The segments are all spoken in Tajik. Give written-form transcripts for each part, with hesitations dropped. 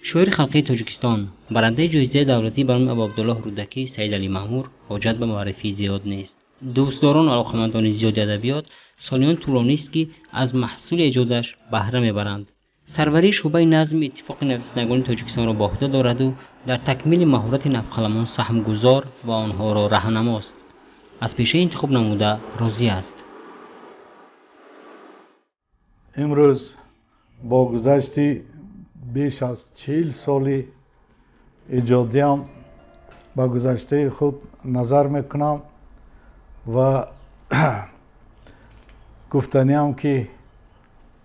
Шоири халқии Тоҷикистон, барандаи ҷоизаи давлатӣ ба номи Абуабдуллоҳ Рӯдакӣ Саидалӣ Маъмур ҳоҷат ба муаррифии зиёд нест. Дӯстдорон ва алоқамандони зиёди адабиёт солиён тӯлонист, ки аз маҳсули эҷодаш баҳра мебаранд. Сарварии шӯъбаи назми Иттифоқи нависандагони Тоҷикистонро ба уҳда дораду дар такмили маҳорати навқаламон саҳмгузор ва онҳоро раҳнамост. Аз пешаи интихоб намуда розӣ аст. Имрӯз бо гузашти беш аз 40 соли эҷодиам ба гузаштаи худ назар мекунам ва гуфтаниам, ки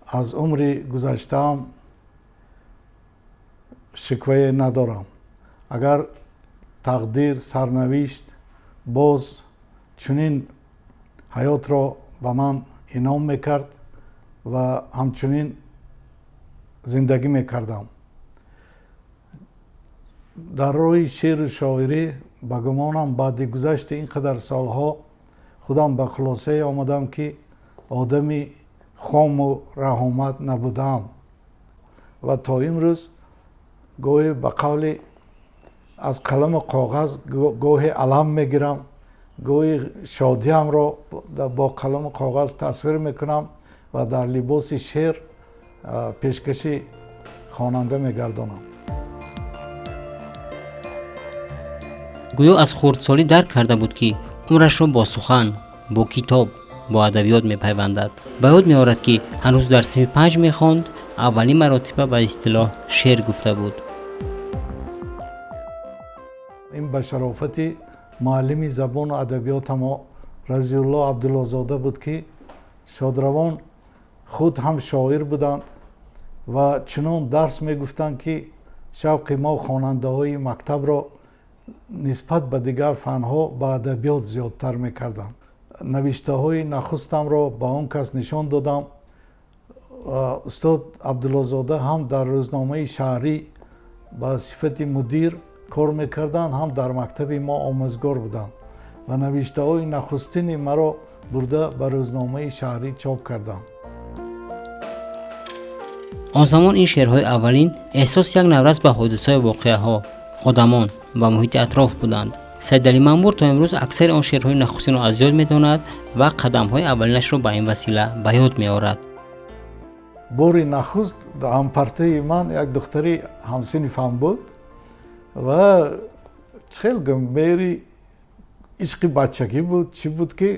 аз умри гузаштаам шиквае надорам. Агар тақдир, сарнавишт боз чунин ҳаётро ба ман инъом мекард ва ҳамчунин зиндагӣ мекардам. Дар роҳи шеъру шоирӣ, ба гумонам, баъди гузашти ин қадар солҳо худам ба хулосае омадам, ки одами хому раҳомат набудаам ва то имрӯз гоҳе, ба қавли, аз қаламу коғаз гоҳе алам мегирам, гоҳе шодиамро бо қаламу коғаз тасвир мекунам ва дар либоси шеър пешкаши хонанда мегардонам. Гӯё аз хурдсолӣ дарк карда буд, ки умрашро бо сухан, бо китоб, бо адабиёт мепайвандад. Ба ёд меорад, ки ҳанӯз дар синфи 5 мехонд, аввалин маротиба ба истилоҳ шеър гуфта буд. Ин ба шарофати муаллими забону адабиётамо Разиулло Абдуллозода буд, ки шодравон худ ҳам шоир буданд ва чунон дарс мегуфтанд, ки шавқи мо, хонандаҳои мактабро, нисбат ба дигар фанҳо ба адабиёт зиёдтар мекарданд. Навиштаҳои нахустамро ба он кас нишон додам. Устод Абдуллозода ҳам дар рӯзномаи шаҳрӣ ба сифати мудир кор мекарданд, ҳам дар мактаби мо омӯзгор буданд ва навиштаҳои нахустини маро бурда ба рӯзномаи шаҳрӣ чоп карданд. Он замон ин шеърҳои аввалин эҳсоси як наврас ба ҳодисаи воқеаҳо, одамон ва муҳити атроф буданд. Саидалӣ Маъмур то имрӯз аксари он шеърҳои нахустинро аз ёд медонад ва қадамҳои аввалинашро ба ин васила ба ёд меорад. Бори нахуст ҳампартаи ман як духтари ҳамсинфам буд ва хел гум меҳри ишқи бачагӣ буд, чӣ буд, ки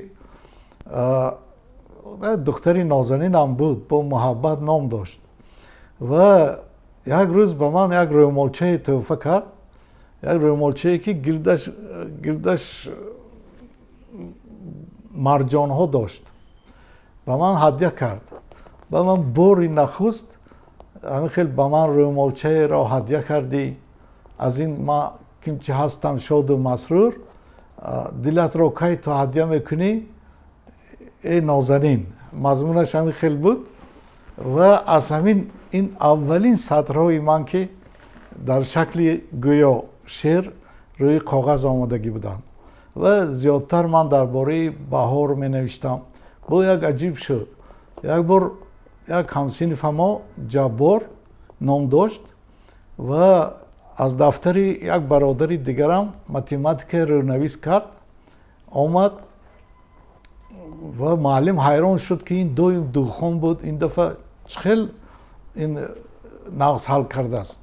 духтари нозанинам буд, бо муҳаббат ном дошт ва як рӯз ба ман як рӯмолчае тӯҳфа кард, як рӯмолчае, ки гирдаш марҷонҳо дошт, ба ман ҳадя кард. Ба ман бори нахуст ҳамин хел ба ман рӯмолчаеро ҳадя кардӣ, аз ин ман кимчи ҳастам шоду масрур, дилатро кай ту ҳадя мекунӣ, эй нозанин. Мазмунаш ҳамин хел буд ва аз ҳамин ин аввалин сатрҳои ман, ки дар шакли гӯё шеър рӯи коғаз омодагӣ буданд ва зиёдтар ман дар бораи баҳор менавиштам. Бо як аҷиб шуд, як бор як ҳамсинфамо Ҷаббор ном дошт ва аз дафтари як бародари дигарам математика рӯйнавис кард, омад ва муаллим ҳайрон шуд, ки ин доим духон буд, ин дафъа чӣ хел ин нағз ҳал кардааст.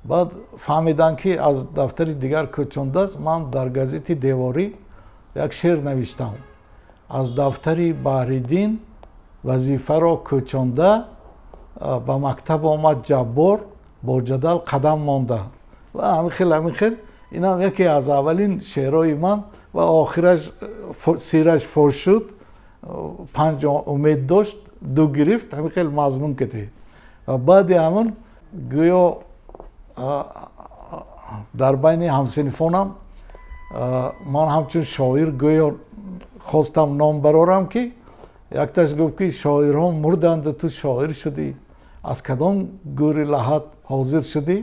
Баъд фаҳмиданд, ки аз дафтари дигар кӯчондааст. Ман дар газети деворӣ як шеър навиштам: аз дафтари Баҳриддин вазифаро кӯчонда ба мактаб омад Ҷаббор, бо ҷадал қадам монда. Ва ҳамин хел, ҳамин хел инам яке аз аввалин шеърҳои ман ва охираш сираш фош шуд, 5 умед дошт, 2 гирифт, ҳамин хел мазмун кардӣ. Ва баъди ҳамон гӯё дар байни ҳамсинфонам ман ҳамчун шоир гӯё хостам ном барорам, ки якташ гуфт, ки шоирҳо мурданду ту шоир шудӣ, аз кадом гӯри лаҳат ҳозир шудӣ?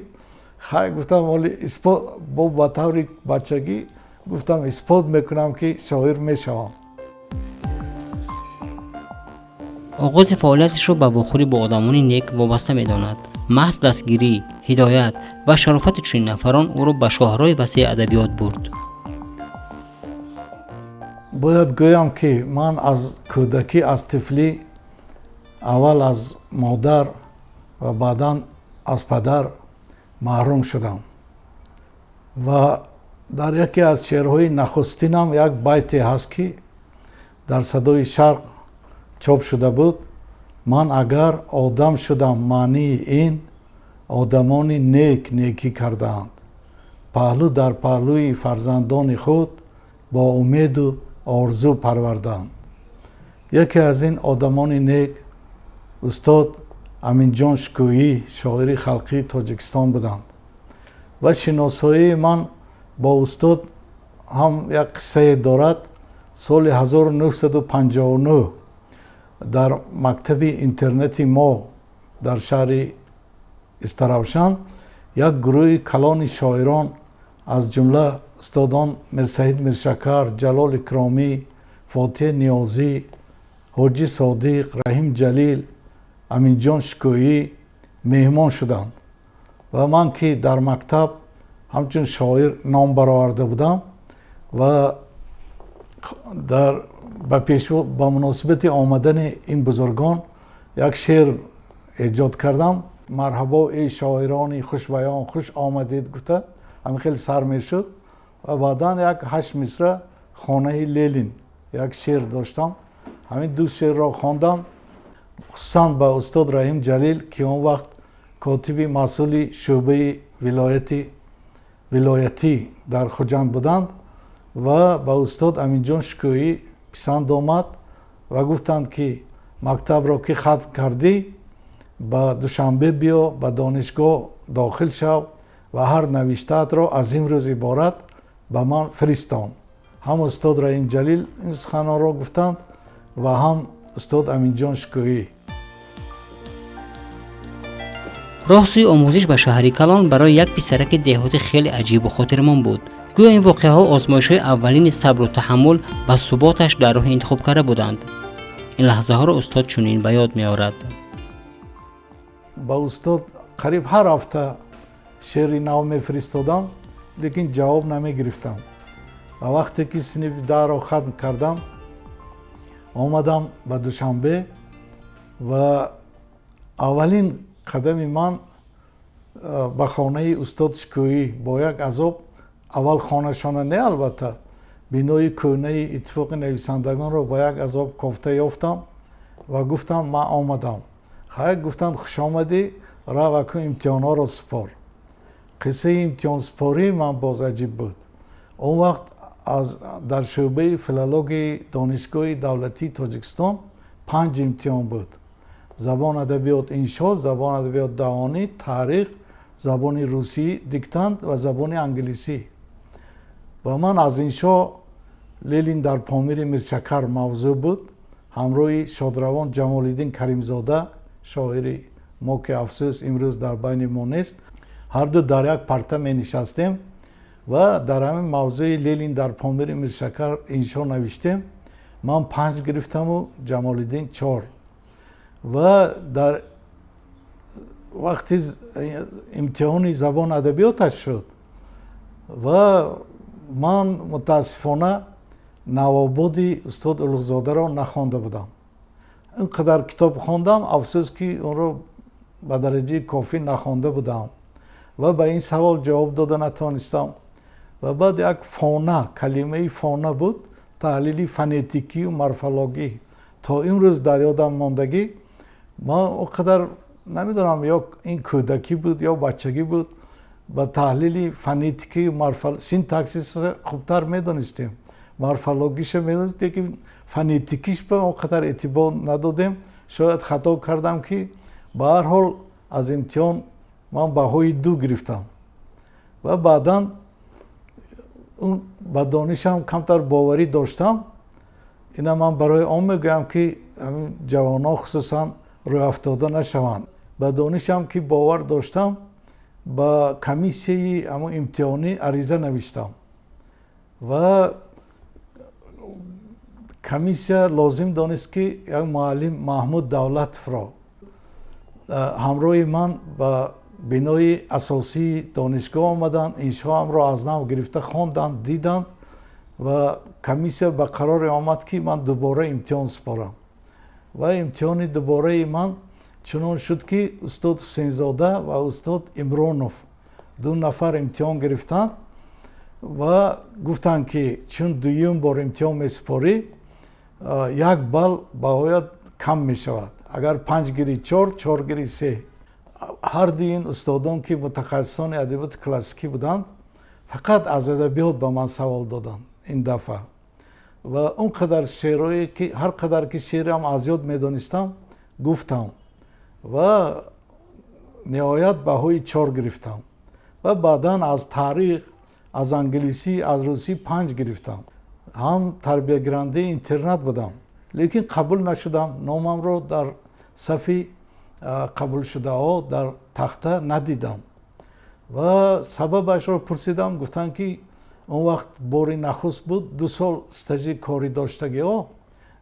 Хай, гуфтам, оли исбот, бо ба таври бачагӣ гуфтам, исбот мекунам, ки шоир мешавам. Оғози фаъолияташро ба вохӯрӣ бо одамони нек вобаста медонад. Маҳз дастгирӣ, Ҳидоят ва шарофати чунин нафарон ӯро ба шоҳроҳи васеи адабиёт бурд. Бояд гӯям, ки ман аз кӯдакӣ, аз тифлӣ, аввал аз модар ва баъдан аз падар маҳрум шудам ва дар яке аз шеърҳои нахустинам як байте ҳаст, ки дар «Садои Шарқ» чоп шуда буд: «Ман агар одам шудам, маънии ин одамони нек некӣ кардаанд, паҳлӯ дар паҳлӯи фарзандони худ бо умеду орзу парвардаанд». Яке аз ин одамони нек устод Аминҷон Шукӯҳӣ, шоири халқии Тоҷикистон буданд. Ва шиносоии ман бо устод ҳам як қиссае дорад. Соли 1959 дар мактаби интернати мо дар шаҳри Истаравшан як гурӯҳи калони шоирон, аз ҷумла устодон Мирсаид Миршакар, Ҷалол Икромӣ, Фотеҳ Ниёзӣ, Ҳоҷӣ Содиқ, Раҳим Ҷалил, Аминҷон Шукӯҳӣ меҳмон шуданд. Ва ман, ки дар мактаб ҳамчун шоир ном бароварда будам, ва дар ба пешво ба муносибати омадани ин бузургон як шеър эҷод кардам. «Марҳабо, эй шоирони хушбаён, хуш омадед» гуфта, ҳамин хеле сар мешуд. Ва баъдан як ҳашт мисра «Хонаи Ленин» як шеър доштам. Ҳамин ду шеърро хондам, хусусан ба устод Раҳим Ҷалил, ки он вақт котиби масъули шӯъбаи вилоятӣ дар Хуҷанд буданд, ва ба устод Аминҷон Шукӯҳӣ писанд омад ва гуфтанд, ки мактабро ки хатм кардӣ, ба Душанбе биё, ба донишгоҳ дохил шав ва ҳар навиштаатро аз имрӯз иборат ба ман фиристон. Ҳам устод Раҳим Ҷалил ин суханонро гуфтанд ва ҳам устод Аминҷон Шукӯҳӣ. Роҳ сӯи омӯзиш ба шаҳри калон барои як писараки деҳотӣ хеле аҷибу хотирмон буд. Гӯё ин воқеаҳо озмоишҳои аввалини сабру таҳаммул ва суботаш дар роҳи интихобкарда буданд. Ин лаҳзаҳоро устод чунин ба ёд меорад. Ба устод қариб ҳар ҳафта шеъри нав мефиристодам, лекин ҷавоб намегирифтам. Ва вақте ки синфи 10-ро хатм кардам, омадам ба Душанбе ва аввалин қадами ман ба хонаи устод Шукӯҳӣ бо як азоб, аввал хонашона не, албатта, бинои кӯҳнаи Иттифоқи нависандагонро бо як азоб кофта ёфтам ва гуфтам: «Ман омадам». Хай, гуфтанд, хушомадӣ, рав, акун имтиҳонҳоро супор. Қиссаи имтиҳонсупории ман боз аҷиб буд. Он вақт аз дар шӯъбаи филологияи Донишгоҳи давлатии Тоҷикистон панҷ имтиҳон буд: забон, адабиёт, иншо, забон, адабиёт, даҳонӣ, таърих, забони русӣ диктант ва забони англисӣ. Ва ман аз иншо, «Ленин дар Помири Миршакар» мавзӯъ буд, ҳамроҳи шодравон Ҷамолиддин Каримзода, шоири мо, ки афсӯс, имрӯз дар байни мо нест, ҳарду дар як парта менишастем ва дар ҳамин мавзӯи «Ленин дар Помири Миршакар» иншо навиштем. Ман 5 гирифтаму Ҷамолиддин 4. Ва дар вақти имтиҳони забон адабиёташ шуд ва ман мутаассифона «Навободи» устод Улуғзодаро нахонда будам. Ин қадар китоб хондам, афсӯс, ки онро ба дараҷаи кофӣ нахонда будам ва ба ин савол ҷавоб дода натавонистам. Ва баъд як фона, калимаи фона буд, таҳлили фонетикию морфологӣ, то имрӯз дар ёдам мондагӣ. Ман он қадар намедонам, ё ин кӯдакӣ буд, ё бачагӣ буд, ба таҳлили фонетикию синтаксис хубтар медонистем, морфологиша медонистем, лекин фонетикиш ба он қадар эътибор надодем. Шояд хато кардам, ки ба ҳар ҳол аз имтиҳон ман баҳои 2 гирифтам. Ва баъдан ба донишам камтар боварӣ доштам. Ина ман барои он мегӯям, ки ҳамин ҷавонҳо хусусан рӯҳафтода нашаванд. Ба донишам ки бовар доштам, ба комиссияи ҳамон имтиҳонӣ ариза навиштам ва комиссия лозим донист, ки як муаллим, Маҳмуд Давлатовро, ҳамроҳи ман ба Бинои асосии донишгоҳ омаданд, иншоамро аз нав гирифта хонданд, диданд ва комиссия ба қароре омад, ки ман дубора имтиҳон супорам. Ва имтиҳони дубораи ман чунон шуд, ки устод Ҳусейнзода ва устод Имронов ду нафар имтиҳон гирифтанд ва гуфтанд, ки чун дуюм бор имтиҳон месупорӣ, як балл баҳоят кам мешавад. Агар 5 гирӣ 4, 4 гирӣ 3. Ҳар дуи ин устодон, ки мутахассисони адабиёти классикӣ буданд, фақат аз адабиёт ба ман савол доданд ин дафъа. Ва он қадар шеърое ки ҳар қадар ки шеърам аз ёд медонистам, гуфтам ва ниҳоят баҳои 4 гирифтам. Ва баъдан аз таърих, аз англисӣ, аз русӣ 5 гирифтам. Ҳам тарбиягирандаи интернат будам, лекин қабул нашудам. Номамро дар сафи қабулшудаҳо дар тахта надидам. Ва сабабашро пурсидам, гуфтанд, ки он вақт бори нахуст буд, 2 сол стажи корӣ доштагиҳо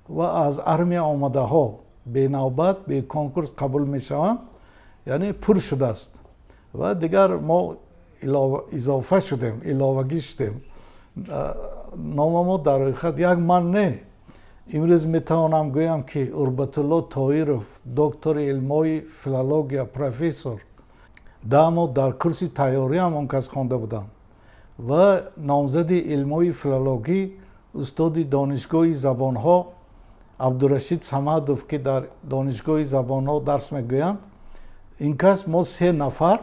ва аз армия омадаҳо бенавбат, беконкурс қабул мешаванд, яъне пур шудааст. Ва дигар мо изофа шудем, иловагӣ шудем. Номамо дар рӯйхат як ман не. Имрӯз метавонам гӯям, ки Урбатулло Тоиров, доктори илмҳои филология, профессор, даъмо дар курси тайёриам он кас хонда будам ва номзади илмҳои филологӣ, устоди донишгоҳи забонҳо Абдурашид Самадов, ки дар донишгоҳи забонҳо дарс мегӯянд, ин кас мо 3 нафар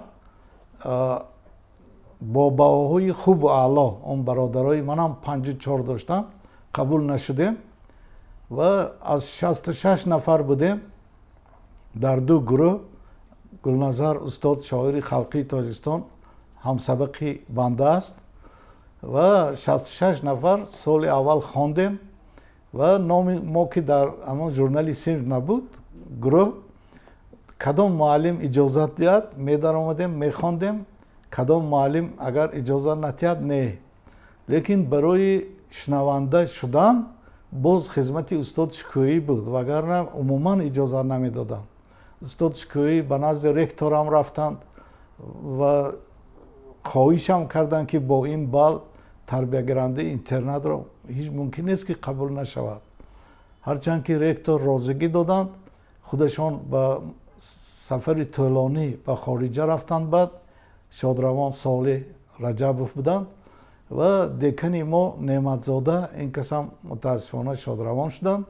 бо баҳоҳои хубу аъло, он бародарои манам 5 4 доштанд, қабул нашудем ва аз 66 нафар будем дар 2 гурӯҳ. Гулназар устод, шоири халқии Тоҷикистон, ҳамсабақи банда аст ва 66 нафар соли аввал хондем ва номи мо, ки дар ҳамон журнали синф набуд, гурӯҳ кадом муаллим иҷозат диҳад медаромадем, мехондем, кадом муаллим агар иҷозат надиҳад не. Лекин барои шунаванда шудан боз хизмати устод Шукӯҳӣ буд, вагарна умуман иҷозат намедоданд. Устод Шукӯҳӣ ба назди ректорам рафтанд ва хоҳишам карданд, ки бо ин балл тарбиягирандаи интернатро ҳеҷ мумкин нест, ки қабул нашавад. Ҳарчанд ки ректор розигӣ доданд, худашон ба сафари тӯлонӣ ба хориҷа рафтанд. Баъд шодравон Солеҳ Раҷабов буданд ва декани мо Неъматзода, ин касам мутаассифона шодравон шуданд,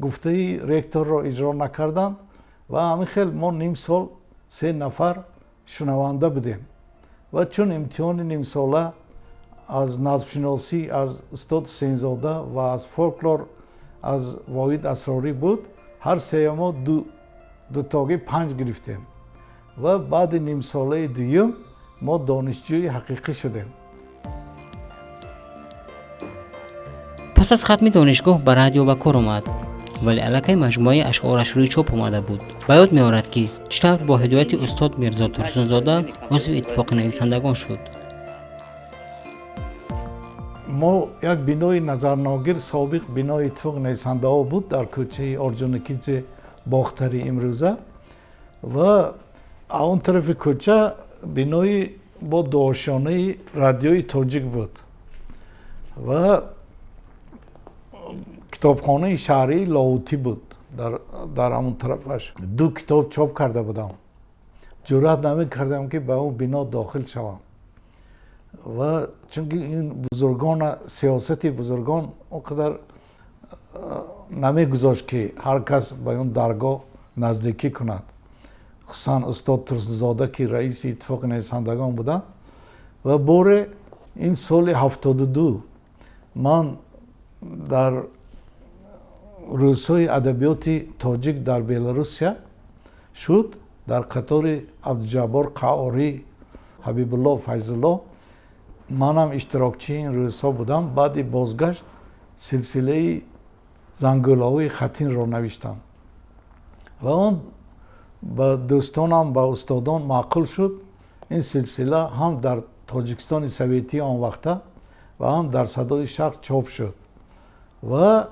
гуфтаи ректорро иҷро накарданд ва ҳамин хел мо ним сол 3 нафар шунаванда будем. Ва чун имтиҳони нимсола аз назмшиносӣ аз устод Ҳусейнзода ва аз фолклор аз Воҳид Асрорӣ буд, ҳар сея мо дутогӣ 5 гирифтем ва баъди нимсолаи дуюм мо донишҷӯи ҳақиқӣ шудем. Пас аз хатми донишгоҳ ба радио ба кор омад, вале аллакай маҷмӯаи ашъораш рӯи чоп омада буд. Ба ёд меорад, ки чӣ тавр бо ҳидояти устод Мирзо Турсунзода узви иттифоқи нависандагон шуд. Мо як бинои назарногир, собиқ бинои иттифоқи нависандаҳо буд дар кӯчаи Орҷоникидзе Бохтари имрӯза ва он тарафи кӯча бинои бо дуошонаи радиои тоҷик буд ва китобхонаи шаҳрии Лоҳутӣ буд дар ҳамон тарафаш. 2 китоб чоп карда будам. Ҷуръат намекардам, ки ба он бино дохил шавам ва чунки ин бузургон, сиёсати бузургон он қадар намегузошт, ки ҳар кас ба он даргоҳ наздикӣ кунад, хусусан устод Турсунзода, ки раиси иттифоқи нависандагон буданд. Ва боре ин соли 72 ман дар рӯзҳои адабиёти тоҷик дар Беларусия шуд, дар қатори Абдуҷаббор Қаъорӣ, Ҳабибулло Файзулло, манам иштирокчии ин рӯзҳо будам. Баъди бозгашт силсилаи зангӯлаҳои хатинро навиштам ва он ба дӯстонам, ба устодон маъқул шуд. Ин силсила ҳам дар Тоҷикистони советӣ он вақта ва ҳам дар Садои Шарқ чоп шуд. Ва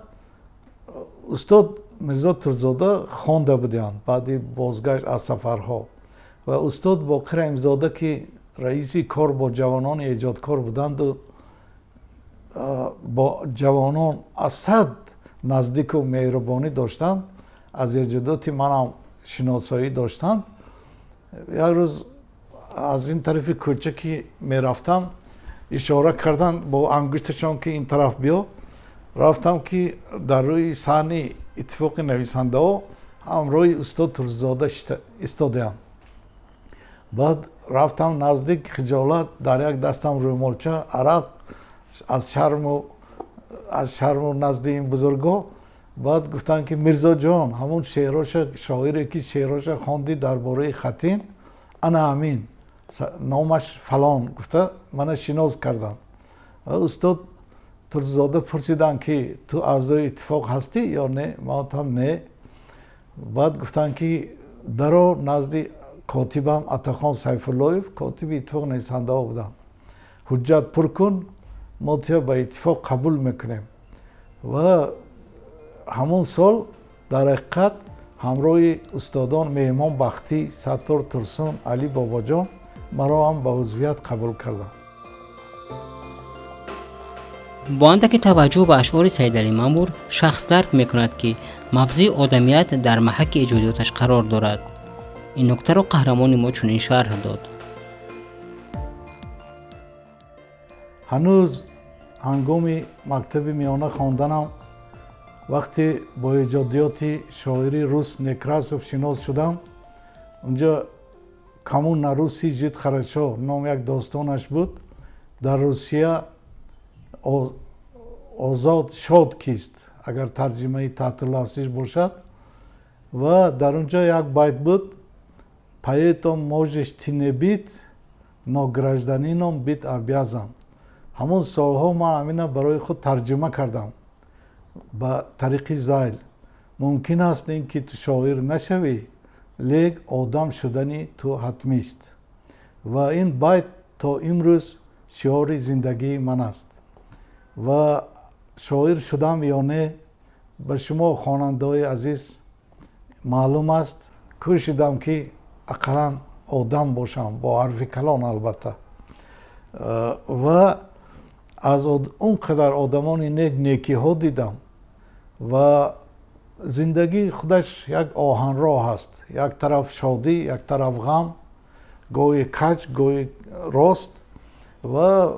устод Мирзо Турсунзода хонда буданд баъди бозгашт аз сафарҳо Ва устод Боқир Раҳимзода, ки раиси кор бо ҷавонони эҷодкор буданду бо ҷавонон асад наздику меҳрубонӣ доштанд, аз эҷодоти манам шиносоӣ доштанд. Як рӯз аз ин тарафи кӯча ки мерафтам, ишора карданд бо ангушташон, ки ин тараф биё. Рафтам, ки дар рӯи саҳни иттифоқи нависандаҳо ҳамроҳи устод Турсунзода истодаям. Баъд рафтам наздик, хиҷолат, дар як дастам рӯмолча, арақ, аз шарму назди ин бузургҳо. Баъд гуфтанд, ки Мирзоҷон, ҳамун шеъроша, шоире ки шеъроша хондӣ дар бораи Хатин, ана ҳамин, номаш фалон, гуфта мана шинос карданд. Устод Турсунзода пурсиданд, ки ту аъзои иттифоқ ҳастӣ ё не? Ман гуфтам, не. Баъд гуфтанд, ки даро назди котибам Атахон Сайфуллоев, котиби иттифоқ нависандаҳо буданд, ҳуҷҷат пур кун, мо туя ба иттифоқ қабул мекунем. Ва ҳамон сол дар ҳақиқат ҳамроҳи устодон Меҳмон Бахтӣ, Саттор Турсун, Али Бобоҷон маро ҳам ба узвият қабул карданд. Бо андаке таваҷҷӯҳ ба ашъори Саидалӣ Маъмур шахс дарк мекунад, ки мавзӯи одамият дар маҳаки эҷодиёташ қарор дорад. Ин нуктаро қаҳрамони мо чунин шарҳ дод. Ҳанӯз ҳангоми мактаби миёна хонданам, вақте бо эҷодиёти шоири рус Некрасов шинос шудам, унҷо «Кому на Руси жить хорошо» ном як достонаш буд. Дар Русия озод шод кист, агар тарҷимаи таҳтуллафзиш бошад. Ва дар он ҷо як байт буд: «Поэтом можешь ты не быть, но гражданином быть обязан». Ҳамон солҳо ман ҳамина барои худ тарҷима кардам ба тариқи зайл: мумкин аст ин ки ту шоир нашавӣ, лек одам шудани ту ҳатмист. Ва ин байт то имрӯз шиори зиндагии ман аст. Ва шоир шудам ё не, ба шумо, хонандаҳои азиз, маълум аст. Кӯшидам, ки ақаллан одам бошам, бо ҳарфи калон албатта. Ва аз он қадар одамони нек некиҳо дидам. Ва зиндагӣ худаш як оҳанроҳ аст: як тараф шодӣ, як тараф ғам, гоҳе каҷ, гоҳе рост. Ва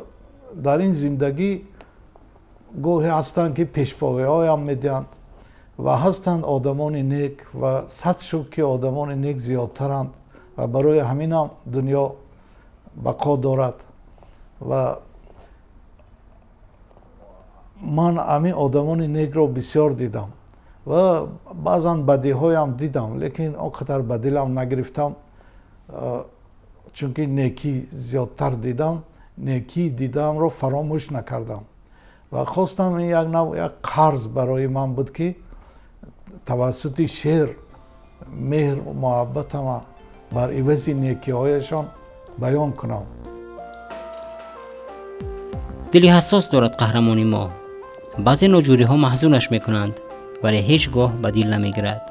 дар ин зиндагӣ гоҳе ҳастанд, ки пешпоиҳоям медиҳанд, ва ҳастанд одамони нек, ва сад шукр, ки одамони нек зиёдтаранд, ва барои ҳаминам дунё бақо дорад. Ва ман ҳамин одамони некро бисёр дидам ва баъзан бадиҳоям дидам, лекин он қадар ба дилам нагирифтам, чунки некӣ зиёдтар дидам. Некии дидаамро фаромӯш накардам ва хостам, ин як нав як қарз барои ман буд, ки тавассути шеър меҳр муҳаббатама бар ивази некиҳояшон баён кунам. Дили ҳассос дорад қаҳрамони мо. Баъзе ноҷӯриҳо маҳзунаш мекунанд, вале ҳеҷ гоҳ ба дил намегирад.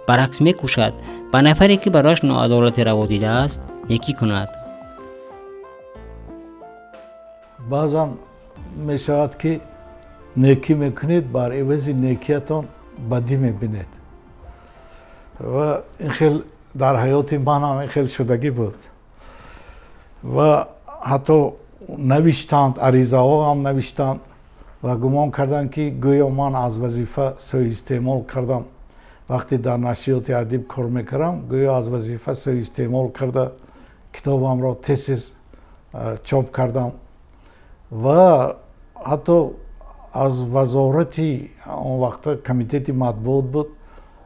Баръакс, мекӯшад ба нафаре, ки барояш ноадолате раво дидааст, некӣ кунад. Баъзан мешавад, ки некӣ мекунед, бар ивази некиятон бадӣ мебинед. Ва ин хел дар ҳаёти ман ҳам ин хел шудагӣ буд. Ва ҳатто навиштанд, аризаҳо ҳам навиштанд ва гумон карданд, ки гӯё ман аз вазифа сӯистеъмол кардам. Вақте дар нашриёти Адиб кор мекардам, гӯё аз вазифа сӯистеъмол карда, китобамро тез чоп кардам. Ва ҳатто аз вазорати, он вақта комитети матбуот буд,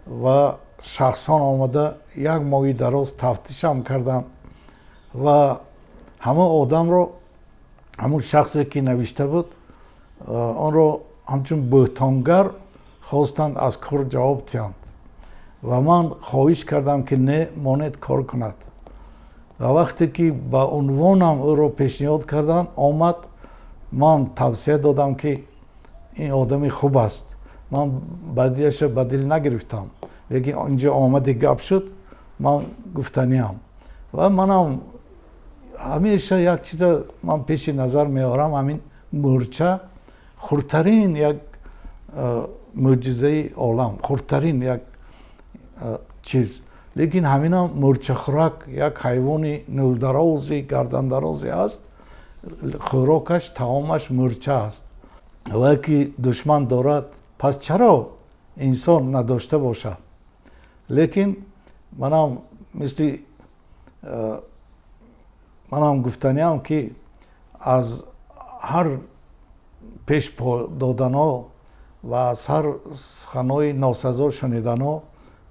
ва шахсон омада як моҳи дароз тафтишам карданд. Ва ҳама одамро, ҳамун шахсе ки навишта буд, онро ҳамчун бӯҳтонгар хостанд аз кор ҷавоб диҳанд. Ва ман хоҳиш кардам, ки не, монед, кор кунад. Ва вақте ки ба унвонам ӯро пешниҳод карданд, омад, ман тавсия додам, ки ин одами хуб аст. Ман бадияшро ба дил нагирифтам, лекин инҷо омади гап шуд, ман гуфтаниам. Ва манам ҳамеша як чиза ман пеши назар меорам, ҳамин мӯрча хурдтарин як мӯъҷизаи олам, хурдтарин як чиз. Лекин ҳаминам мӯрчахӯрак як ҳайвони нӯлдарози, гардандарозе аст, хӯрокаш, таомаш мӯрча аст. Ва ки душман дорад, пас чаро инсон надошта бошад? Лекин манам мисли манам гуфтаниам, ки аз ҳар пеш додано ва аз ҳар суханҳои носазо шунидано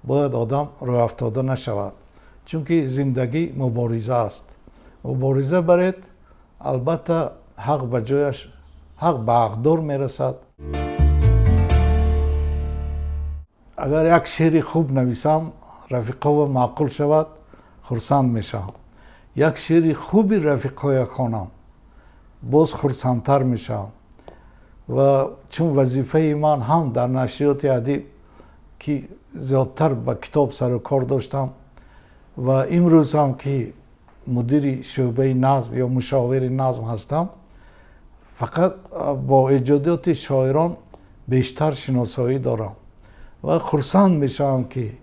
бояд одам рӯҳафтода нашавад, чунки зиндагӣ мубориза аст. Мубориза баред, албатта ҳақ ба ҷояш, ҳақ ба ҳақдор мерасад. Агар як шеъри хуб нависам, рафиқова маъқул шавад, хурсанд мешавам. Як шеъри хуби рафиқҳоя хонам, боз хурсандтар мешавам. Ва чун вазифаи ман ҳам дар нашриёти адиб, ки зиёдтар ба китоб сару кор доштам, ва имрӯз ҳам ки мудири шӯъбаи назм ё мушовири назм ҳастам, фақат бо эҷодиёти шоирон бештар шиносоӣ дорам ва хурсанд мешавам, ки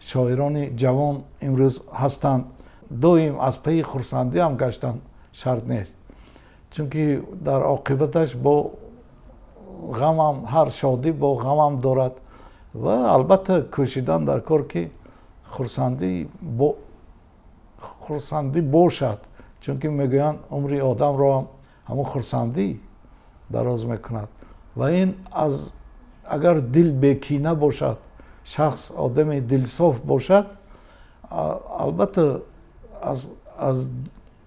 шоирони ҷавон имрӯз ҳастанд. Доим аз пайи хурсандиам гаштан шарт нест, чунки дар оқибаташ бо ғамам, ҳар шодӣ бо ғамам дорад. Ва албатта кӯшидан дар кор, ки хурсандӣ бошад, чунки мегӯянд умри одамро ҳам ҳамон хурсандӣ дароз мекунад. Ва ин аз агар дил бекина бошад, шахс одами дилсоф бошад, албатта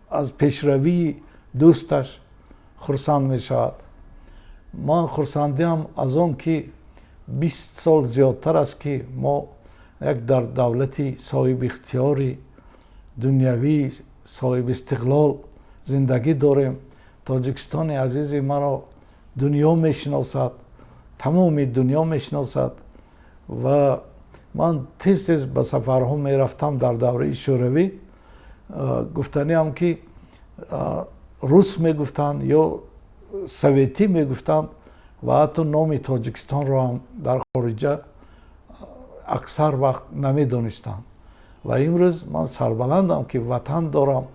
аз пешравии дӯсташ хурсанд мешавад. Ман хурсандиам аз он, ки 20 сол зиёдтар аст, ки мо як дар давлати соҳибихтиёри дунявӣ, соҳибистиқлол зиндагӣ дорем. Тоҷикистони азизи маро дунё мешиносад, тамоми дунё мешиносад. Ва ман тез тез ба сафарҳо мерафтам дар давраи шӯравӣ. Гуфтаниам, ки рус мегуфтанд ё советӣ мегуфтанд ва ҳатто номи Тоҷикистонро ҳам дар хориҷа аксар вақт намедонистанд. Ва имрӯз ман сарбаландам, ки ватан дорам,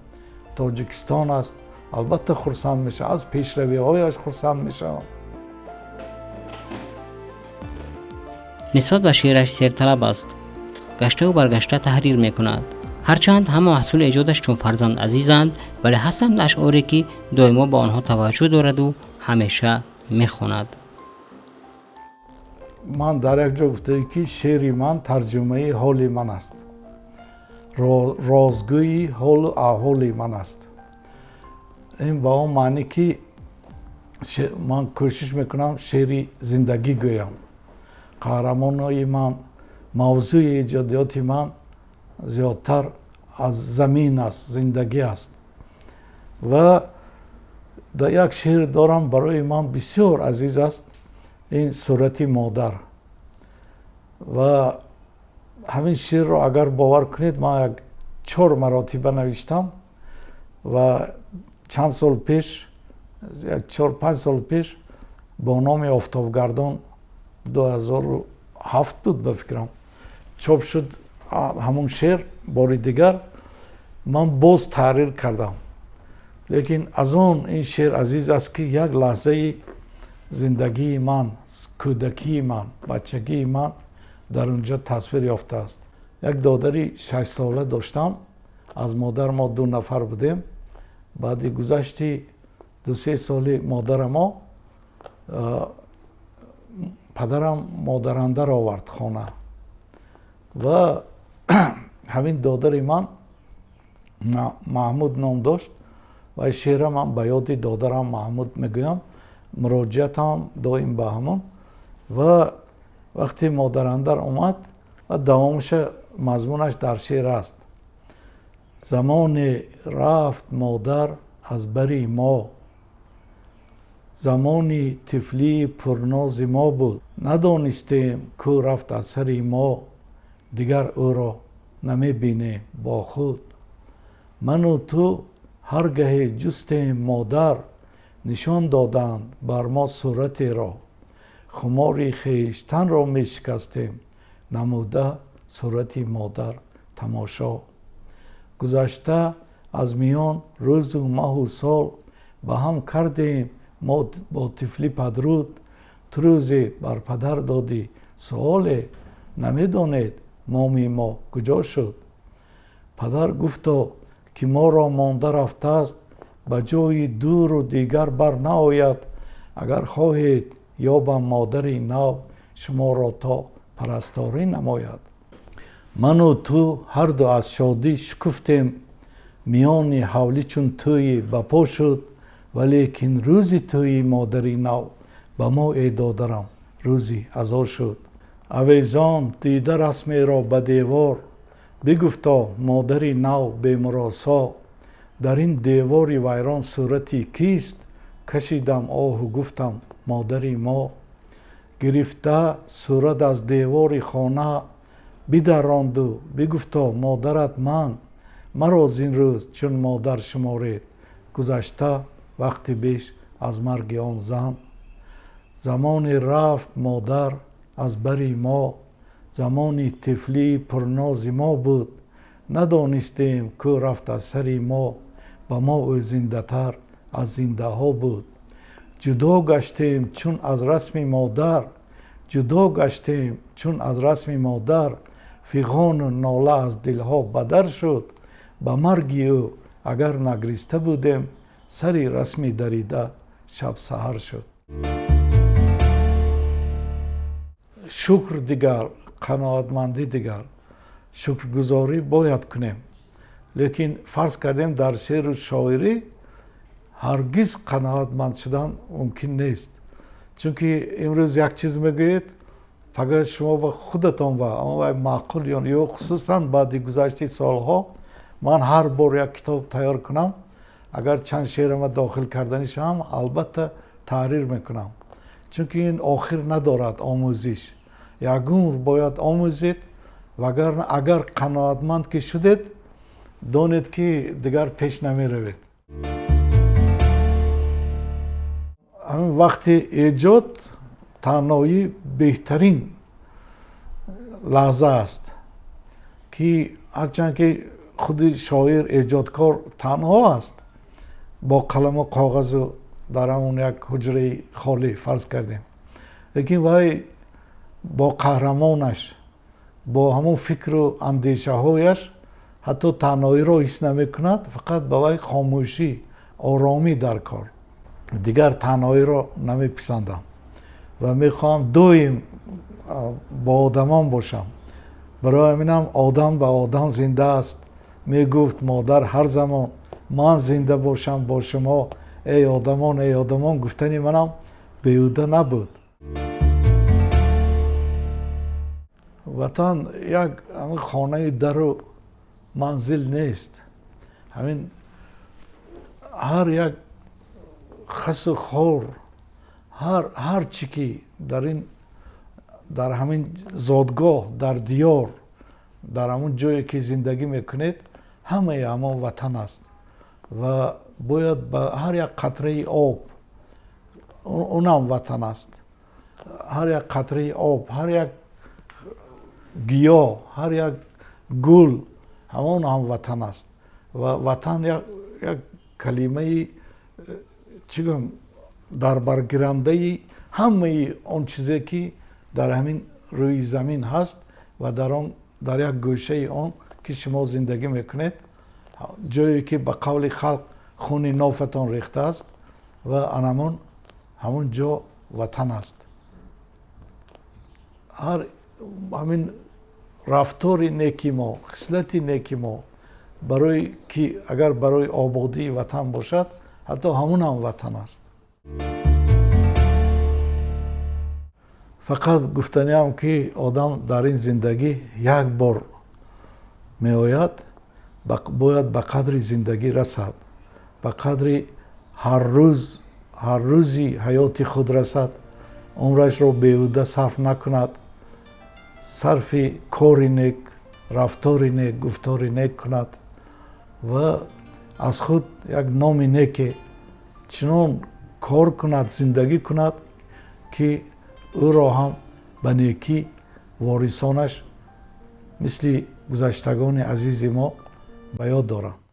Тоҷикистон аст. Албатта хурсанд мешавам, аз пешравиҳояш хурсанд мешавам. Нисбат ба шеъраш серталаб аст, гаштаву баргашта таҳрир мекунад. Ҳарчанд ҳама маҳсули эҷодаш чун фарзанд азизанд, вале ҳастанд ашъоре, ки доимо ба онҳо таваҷҷӯҳ дораду ҳамеша мехонад. Ман дар як ҷо гуфтае, ки шеъри ман тарҷумаи ҳоли ман аст, розгӯи ҳолу аҳволи ман аст. Ин ба он маънӣ, ки ман кӯшиш мекунам шеъри зиндагӣ гӯям. Қаҳрамонои ман, мавзӯи эҷодиёти ман зиёдтар аз замин аст, зиндагӣ аст. Ва дар як шеър дорам, барои ман бисёр азиз аст, ин сурати модар. Ва ҳамин шеърро, агар бовар кунед, ман як чор маротиба навиштам ва чанд сол пеш, як 4-5 сол пеш, бо номи Офтобгардон, 2007 буд ба фикрам, чоп шуд ҳамон шеър. Бори дигар ман боз таҳрир кардам. Лекин аз он ин шеър азиз аст, ки як лаҳзаи зиндагии ман, кӯдакии ман, бачагии ман дар он ҷо тасвир ёфтааст. Як додари 6сола доштам, аз модар мо ду нафар будем. Баъди гузашти 2-3 соли модара мо, падарам модарандар овард хона ва ҳамин додари ман Маҳмуд ном дошт. Ва шеъра ман ба ёди додарам Маҳмуд мегӯям, муроҷиатам доим ба ҳамон. Ва вақте модарандар омад ва давомаша, мазмунаш дар шеър аст: замоне рафт модар аз бари мо, замони тифлии пурнози мо буд, надонистем кӯ рафт аз сари мо, дигар ӯро намебинем бо худ. Ману ту ҳар гаҳе ҷустем модар, нишон доданд бар мо суратеро. Хумори хештанро мешикастем, намуда сурати модар тамошо. Гузашта аз миён рӯзу маҳу сол, ба ҳам кардем мо бо тифлӣ падруд. Ту рӯзе бар падар додӣ суоле, намедонед моми мо куҷо шуд. Падар гуфто ки моро монда рафтааст, ба ҷои дуру дигар бар наояд. Агар хоҳед ёбам модари нав, шуморо то парасторӣ намояд. Ману ту ҳарду аз шодӣ шукуфтем, миёни ҳавлӣ чун тӯйи ба по шуд. Валекин рӯзи тӯйи модари нав ба мо, эй додарам, рӯзи азо шуд. Авезон дида расмеро ба девор, бигуфто модари нав бемуросо. Дар ин девори вайрон сурати кист? Кашидам оҳу гуфтам модари мо. Гирифта сурат аз девори хона, бидаронду бигуфто модарат ман. Маро зин рӯз чун модар шуморед, гузашта вақти беш аз марги он зан. Замоне рафт модар аз бари мо, замони тифлии пурнози мо буд. Надонистем кӯ рафт аз сари мо, ба мо ӯ зиндатар аз зиндаҳо буд. Ҷудо гаштем чун аз расми модар, ҷудо гаштем чун аз расми модар. Фиғону нола аз дилҳо бадар шуд. Ба марги ӯ агар нагриста будем, сари расми дарида шаб саҳар шуд. Шукр дигар, қаноатмандӣ дигар. Шукргузорӣ бояд кунем. Лекин фарз кардем дар шеъру шоирӣ ҳаргиз қаноатманд шудан мумкин нест. Чунки имрӯз як чиз мегӯед, фақат шумо ба худатон ба он вай маъқул ё хусусан баъди гузашти солҳо ман ҳар бор як китоб тайёр кунам, агар чанд шеърама дохил кардани шавам, албатта таҳрир мекунам. Чунки ин охир надорад омӯзиш. Ягон бояд омӯзед, вагарна агар қаноатманд ки шудед, донед ки дигар пеш намеравед. Ҳамин вақти эҷод танҳоӣ беҳтарин лаҳза аст, ки ҳарчанд ки худи шоир эҷодкор танҳо аст, бо қаламу коғазу дар ҳамон як ҳуҷраи холӣ фарз кардем, лекин вай бо қаҳрамонаш, бо ҳамон фикру андешаҳояш ҳатто танҳоиро ҳис намекунад, фақат ба вай хомӯшӣ, оромӣ дар кор. Дигар танҳоиро намеписандам ва мехоҳам доим бо одамон бошам. Барои ҳаминам одам ба одам зинда аст. Мегуфт модар ҳар замон, ман зинда бошам бо шумо, эй одамон, эй одамон, гуфтани манам беҳуда набуд. Ватан як ҳамин хонаи дару манзил нест. Ҳамин ҳар як хасу хор, ҳар чӣ ки дар ҳамин зодгоҳ, дар диёр, дар ҳамон ҷое ки зиндагӣ мекунед, ҳамаи ҳамон ватан аст ва бояд ба ҳар як қатраи об, унам ватан аст. Ҳар як қатраи об, ҳар як гиёҳ, ҳар як гул, ҳамон ҳам ватан аст. Ва ватан як калимаи, чӣ гӯям, дарбаргирандаи ҳамаи он чизе ки дар ҳамин рӯи замин ҳаст ва дар як гӯшаи он ки шумо зиндагӣ мекунед, ҷое ки ба қавли халқ хуни нофатон рехтааст ва анамон ҳамон ҷо ватан аст. Ҳар ҳамин рафтори неки мо, хислати неки мо, барои ки агар барои ободии ватан бошад, ҳатто ҳамон ҳам ватан аст. Фақат гуфтаниам ки одам дар ин зиндагӣ як бор меояд, бояд ба қадри зиндагӣ расад, ба қадри ҳар рӯзи ҳаёти худ расад, умрашро беҳуда сарф накунад, сарфи кори нек, рафтори нек, гуфтори нек кунад. Ва аз худ як номи неке чунон кор кунад, зиндагӣ кунад, ки ӯро ҳам ба некӣ ворисонаш мисли гузаштагони азизи мо ба ёд доранд.